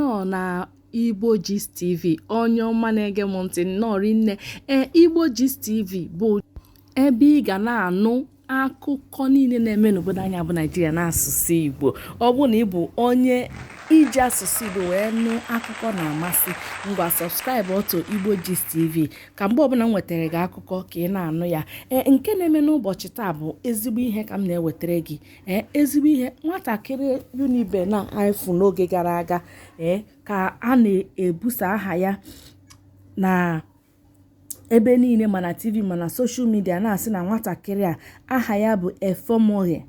Nnọọ na Igbo Gist TV, onye ọma na-ege m ntị, nnọọ rinne. Ee, Igbo Gist TV bụ ebe ị ga na-anụ akụkọ niile na-eme n'obodo anyị bụ Naijiria n'asụsụ Igbo. Ọ bụrụ na ị bụ onye iji asụsụ Igbo wee nụ akụkọ na-amasị, ngwa, subscribe to Igbo Gist TV ka mgbe ọbụla m nwetara gị akụkọ ka ị na-anụ ya. Ee, nke na-eme n'ụbọchị taa bụ ezigbo ihe ka m na-ewetara gị. Ee, ezigbo ihe. Nwatakịrị Uniben na ifu n'oge gara aga, ee, ka a na-ebusa aha ya na ebe niile, mana TV, mana social media, na-asị na nwatakịrị a aha ya bụ Efemuhe,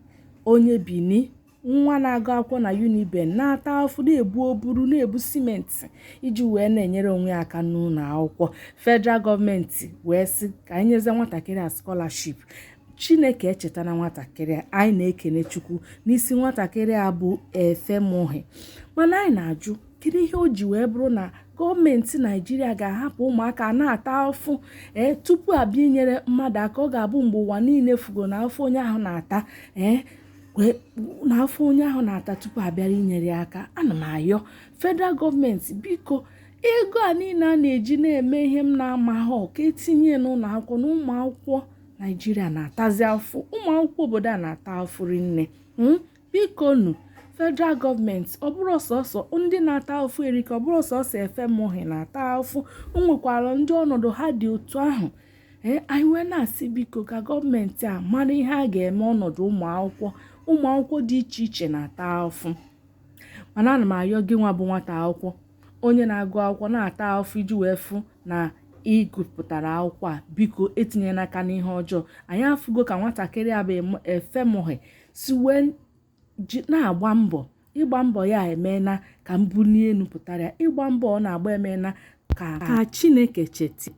onye Bini, nwa na-agụ akwụkwọ na Uniben, na-ata afụ, na-ebu oburu, na-ebu simenti iji wee na-enyere onwe ya aka n'ụlọ akwụkwọ. Federal gọọmenti wee sị ka anyị nyezie nwatakịrị a scholarship. Chineke echetana nwatakịrị a. Anyị na-ekene Chukwu n'isi nwatakịrị a bụ Efemuhe. Mana anyị na-ajụ, kedu ihe o ji wee bụrụ na gọọmenti Naijiria ga-ahapụ ụmụaka na-ata afụ, ee, tupu abịa inyere mmadụ aka? Ọ ga-abụ mgbe ụwa niile fugo na afọ onye ahụ na-ata, ee, na afọ onye ahụ na-ata tupu abịara inyere ya aka. Ana m ayọ federal gọọmenti, biko, ego a niile a na-eji na-eme ihe m na-amaghị, ka etinye n'ụlọ akwụkwọ, na ụmụ akwụkwọ Naijiria na-atazi afụ, ụmụ akwụkwọ obodo a na-ata afụ rinne. Biko nu, federal gọọmenti, ọ bụrụ sọsọ ndị na-ata afụ erika, ọ bụrụ sọsọ Efemuhe na-ata afụ, o nwekwara ndị ọnọdụ ha dị otu ahụ. Ee, anyị wee na-asị, biko, ka gọọmenti a mara ihe a ga-eme ọnọdụ ụmụ akwụkwọ. Ụmụ akwụkwọ dị iche iche na-ata afụ. Mana ana m ayọ gị nwa bụ nwata akwụkwọ, onye na-agụ akwụkwọ, na-ata afụ iji wee fụ na ịgụpụtara akwụkwọ a, biko, etinyela aka n'ihe ọjọọ. Anyị afụgo ka nwatakịrị a bụ Efemuhe si wee na-agba mbọ. Ịgba mbọ ya emeela ka mbuli elu pụtara ya. Ịgba mbọ ọ na-agba emeela ka Chineke cheta.